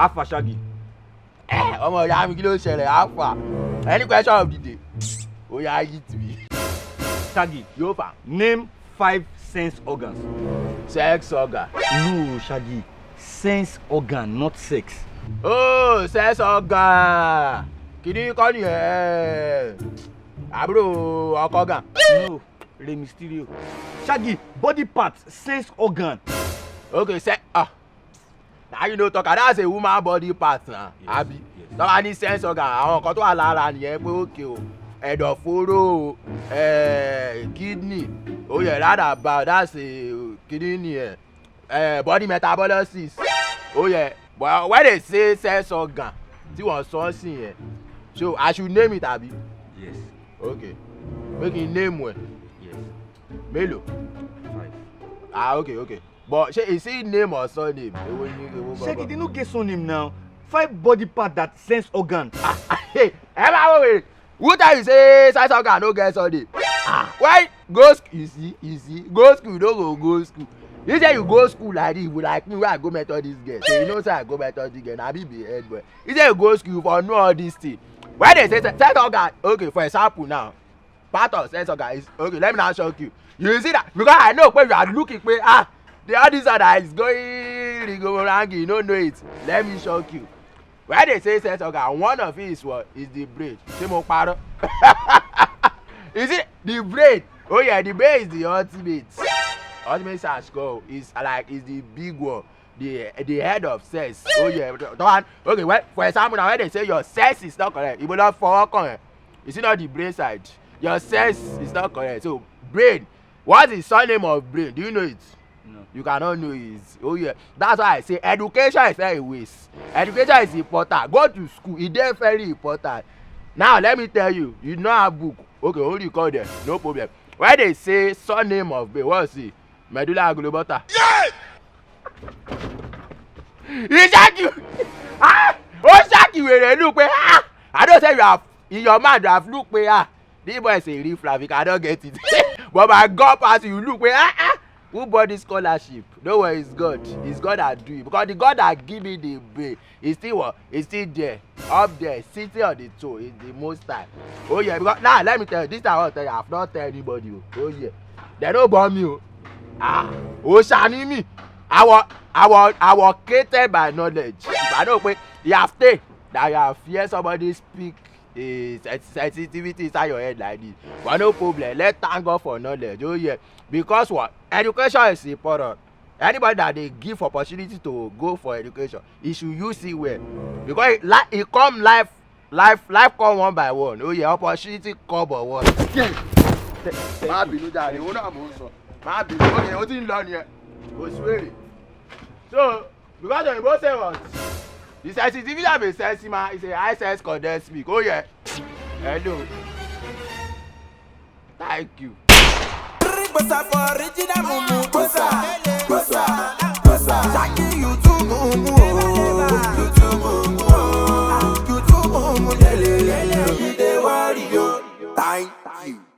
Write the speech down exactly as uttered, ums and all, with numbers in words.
Alpha Shaggy. Ọmọ ìyá mi, kí ló ń ṣẹlẹ̀? Alpha. Any question of the day? Ó yá, hit me. Shaggy, Yóò fà. Name five sense organs. Sex organ. No, Shaggy. Sense organ, not sex. Oh, sex organ. Kìdí kọ́ nìyẹn. Àbúrò ọkọ gan. No, Rey Mysterio. Shaggy, body parts, sense organ. Okay, se ah. Now you know talk, that's a woman body part now. Yes, Abi. Yes. Tọ́wọ́ ní sense organ, àwọn nǹkan tó wà lára nìyẹn pé okay o. Ẹ̀dọ̀fóró o, eh, kidney, ó yẹ roundabout, that's a kidney nìyẹn. Eh, body metabolysis, ó yẹ. But when they say sense organ, tí wọ́n sọ sí yẹn, so I should name it, abi? Yes. Okay. Make a name well. Yes. Mélòó? Five. Ah, okay, okay. But ṣé is it name or surname? Èwo ni èwo Shaggy, gangan? They no get surname now. Five body part that sense organ. Hey, ẹ máa wò wèrè. Who tell you say sense organ no get surname? Ah, why go school? You see, you see, go school, you no go go school. You say you go school like this, you like me, where I go Methodist girl. So you know say I go Methodist girl, na me be head boy. You say you go school for know all this thing. When they say se- sense organ, okay, for example now, part of sense organ is, okay, let me now shock you. You see that? Because I know when you are looking, pé, ah, the other side that is going rigomorangi, you no know it. Let me shock you. When they say sense organ, one of it is what? Is the brain. Ṣé mo parọ́? Is it the brain? Oh yeah, the brain is the ultimate. Ultimate search go is like is the big one. The the head of sense. Oh yeah. The one, okay, well, for example, now when they say your sense is not correct, you will not for It's not the brain side. Your sense is not correct. So brain, what's the surname of brain? Do you know it? No. You cannot know it. Oh yeah. That's why I say education is not a waste. Education is important. Go to school. It is very important. Now let me tell you, you know a book. Okay, only call them. No problem. When they say surname of brain, what's it? Medulla oblongata. Yeah! He shock you. Ah! Oh, shock you. Wèrè look pé, ah! I don't say you have in your mind, you have look pé, ah, this boy is a riff raff, he cannot get it. But my God pass you, look pé, ah, ah, who bought this scholarship? No worry, it's God. It's God that do it. Because the God that give me the brain, is still what? Is still there. Up there, sitting on the throne, is the most high. Oh yeah, because now let me tell you, this I want to tell you, I've not tell anybody. Oh, oh yeah. They don't born me. Oh. Ah, Oshani me. I was, I was, I was created by knowledge. If I know pé you have stay, that you have hear somebody speak, eh, sen- sensitivity inside your head like this. But no problem. Let's thank God for knowledge. Oh yeah. Because what? Education is important. Anybody that they give opportunity to go for education, he should use it well. Because it, li- it come life, life, life come one by one. Oh yeah, opportunity come by one. Má bínú jàre, òun náà mò ń sọ. Má bínú, ó yẹ, ó ti ń lọ nìyẹn. Kò sí wèrè. So, because òyìnbó say what? The sensitivity of a sense man is a high sense condensed speak. Oh yeah. Hello. Thank you. Bossa for original mumu. Bossa, bossa.